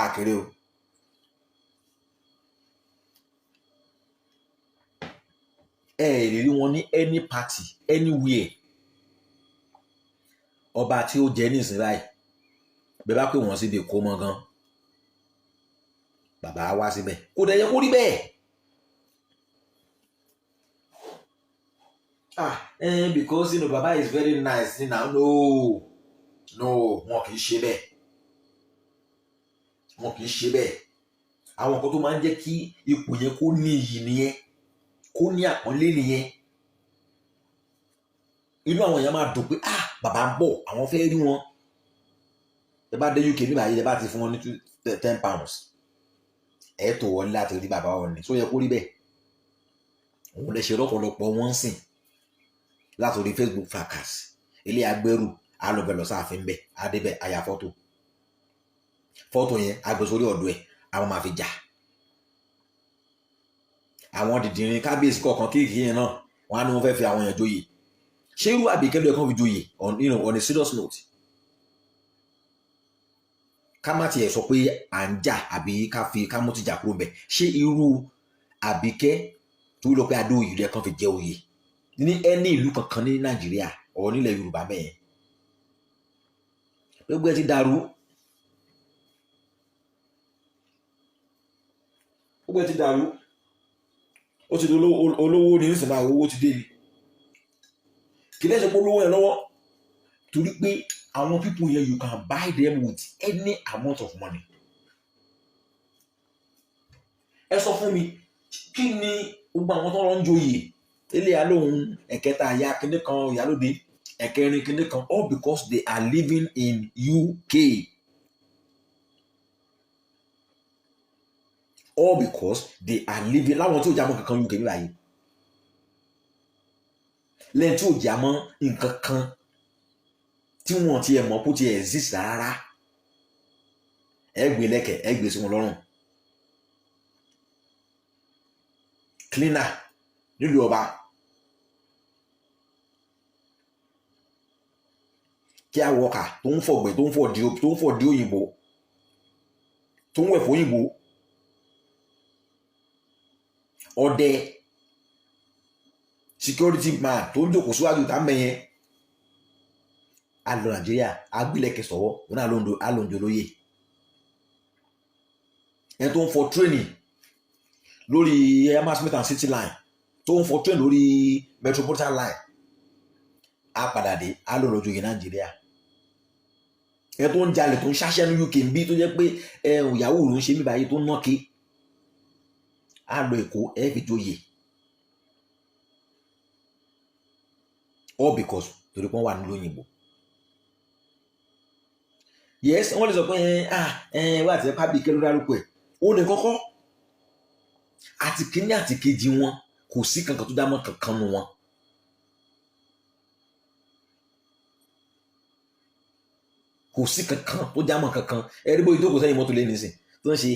Àkèrè o. Ẹ lè rí wọn ní any party anywhere. Ọba tí ó jẹ nísìnyí báyìí, bẹ́ẹ̀ bá pè wọ́n síbi kó mọ́ gan, bàbá wá síbẹ̀, kò dẹ̀ yẹ kó rí bẹ́ẹ̀. Ah, because baba is very nice now. No, no, wọn kì í ṣe bẹ́ẹ̀, wọn kì í ṣe bẹ́ẹ̀. Àwọn nǹkan tó máa ń jẹ́ kí ipò yẹn kó ní iyì nìyẹn, kó ní àpọ́nlé nìyẹn. Inú àwọn èèyàn máa dùn pé, "Ah, bàbá ń bọ̀, àwọn fẹ́ rí wọn." Ẹ bá dé UK nígbà yìí, ẹ bá ti fún wọn ní £10, ẹ tó wọlé láti rí bàbá wọn ní. Só yẹ kó rí bẹ́ẹ̀? Òun lè ṣe lọ́pọ̀lọpọ̀. Wọ́n ń sìn látòrí Facebook fracas ilé agbẹ́rù alọ́bẹ̀ lọ sáàfin bẹ́ẹ̀, adébẹ̀ àyà fọ́tò, fọ́tò yẹn agbèsórí ọ̀dọ̀ ẹ̀, àwọn máa fi jà. Àwọn dìdìrín kábíyèsí kọ̀ọ̀kan kéèké yẹn náà, wọ́n á ní wọ́n fẹ́ fi àwọn èèyàn joyè. Ṣé irú Àbíkẹ́ ló yẹ kán fi joyè? On you know on a serious note, ká má tiẹ̀ sọ pé à ń jà àbí ká fi ká mú tìjà kúrò mbẹ̀, ṣé irú Àbíkẹ́ tó lọ pé adó oyè ló yẹ kán fi jẹ oyè ní ẹni ìlú kankan ní Nàìjíríà ọ̀ nílẹ̀ Yorùbá mẹ́yẹn? Gbogbo ẹ ti dàrú, gbogbo ẹ ti dàrú. Ó ti di olówó ní nísìnyí báyìí, owó ti dé ni. Kì í lẹ́sẹ̀ pé olówó yẹn lọ́wọ́, torí pé àwọn people yẹn, you can buy them with any amount of money. Ẹ sọ fún mi, kí ni gbogbo àwọn tó ń lọ ń joyè ilé alóhùn ẹ̀kẹta ìyá kinní kan, ìyálóde ẹ̀kẹrin kinní kan? All because they are living in UK, all because they are living, láwọn tí ò já mọ́ kankan UK bí báyìí, lẹ́yìn tí ò já mọ́ nǹkan kan, tí wọ́n ti ẹ̀ mọ̀ kó ti exist rárá, ẹ gbé lẹ́kẹ̀, ẹ gbé sí wọn lọ́rùn. Cleaner nílùú ọba, kí a wọkà tó ń fọ̀gbẹ́, tó ń fọ̀ di òyìnbó, tó ń wẹ̀ fún òyìnbó, ọdẹ, security man tó ń jókòó síwájú tá mẹ́yẹn, a lọ Nàìjíríà, agbélẹ̀kẹ̀ sọ̀wọ́ òun náà ló ń dolóyè. Ẹni tó ń fọ train lórí Hammersmith and City line, tó ń fọ train lórí Metropolitan line, á padà dé, á lọ lọ́jọ́ yìí Nàìjíríà. Ẹni tó ń jalè, tó ń ṣáṣẹ́ ní UK ń bí, tó jẹ́ pé ìyàwó ló ń ṣe mí báyìí, tó ń ná ké, á lọ Èkó, ẹ fi joyè. All because torí pé wọ́n wà nílùú òyìnbó. Yes, wọ́n lè sọ pé, ah, wá àti ẹ̀pá bíi kẹ́lú dárúkọ ẹ̀, ó ní kọ́kọ́ àti kíní àti kejì wọn, kò sí kankan tó dá mọ́ kankan nu wọn. Kò sí kankan tó já mọ́ kankan. Ẹ rí bóyá ìjókòó sẹ́yìn mọ́tò lé nísìn tó ń ṣe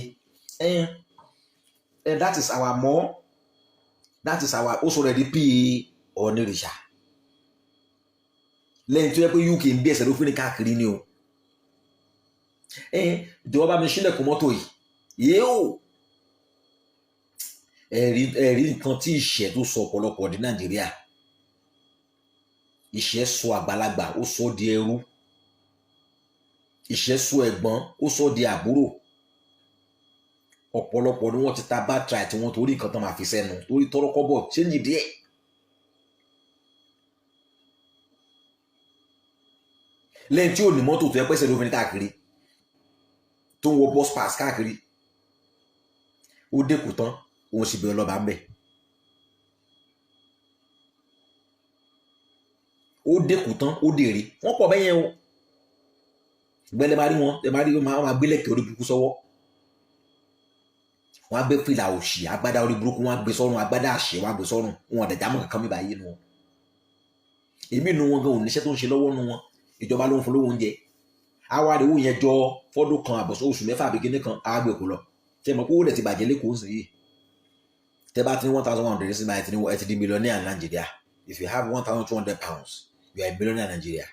ẹ, that is our mom, that is our, ó sọ̀rọ̀ ẹ̀ di pa ọ̀nìrìṣà, lẹ́yìn tó yẹ pé UK ń bí ẹsẹ̀ ló fi ní káàkiri ni o. Ẹ jọ̀wọ́, bá mi ṣílẹ̀kùn mọ́tò yìí yéò. Ẹ̀rí nǹkan tí ìṣẹ́ tó sọ ọ̀pọ̀lọpọ̀ di Nàìjíríà. Ìṣẹ́ sọ àgbàlagbà, ó sọ di ẹrú. Ìṣẹ́ sọ ẹ̀gbọ́n, ó sọ di àbúrò. Ọ̀pọ̀lọpọ̀ ni wọ́n ti ta birthright tí wọ́n torí nǹkan tó máa fi sẹ́nu, torí tọ́rọ́kọ́bọ̀, change díẹ̀. Lẹ́yìn tí ò ní mọ́tò, tó yẹ pẹ́sẹ̀ ló fi ní káàkiri, tó ń wọ bus pass káàkiri, ó dẹ́kun tán, òun sì bẹ̀rẹ̀ lọ́ba ń bẹ̀. Ó dẹ́kun tán, ó dèrè. Wọ́n pọ̀ bẹ́yẹn o. Gbẹ́lẹ́ máa rí wọn, ẹ máa rí wọn, máa gbé lẹ́kẹ̀ẹ́ orí burúkú sọ́wọ́, wọ́n á gbé fìlà òṣì, agbádá orí burúkú, wọ́n á gbé sọ́rùn, agbádá àṣẹ wọ́n á gbé sọ́rùn. Wọn ọ̀dẹ̀dá mọ̀ kankan mi báyìí nu wọn. Èmi nu wọn gan ò níṣẹ́ tó ń ṣe lọ́wọ́ nu wọn, ìjọba ló ń fún lówó oúnjẹ. Àwa rèé, owó yẹn jọ fọ́dún kan àbọ̀sọ, oṣù 6 àbí kíní kan, á gbé kó lọ. Ṣe mọ̀ pé owó rẹ̀ ti bàjẹ́ lẹ́kọ̀ọ́ sí yìí? Tẹ́ bá ti ní 1,100 sí báyìí, ẹ ti di millionaire ní Nàìjíríà. If you have £1,200, you are a millionaire in Nigeria.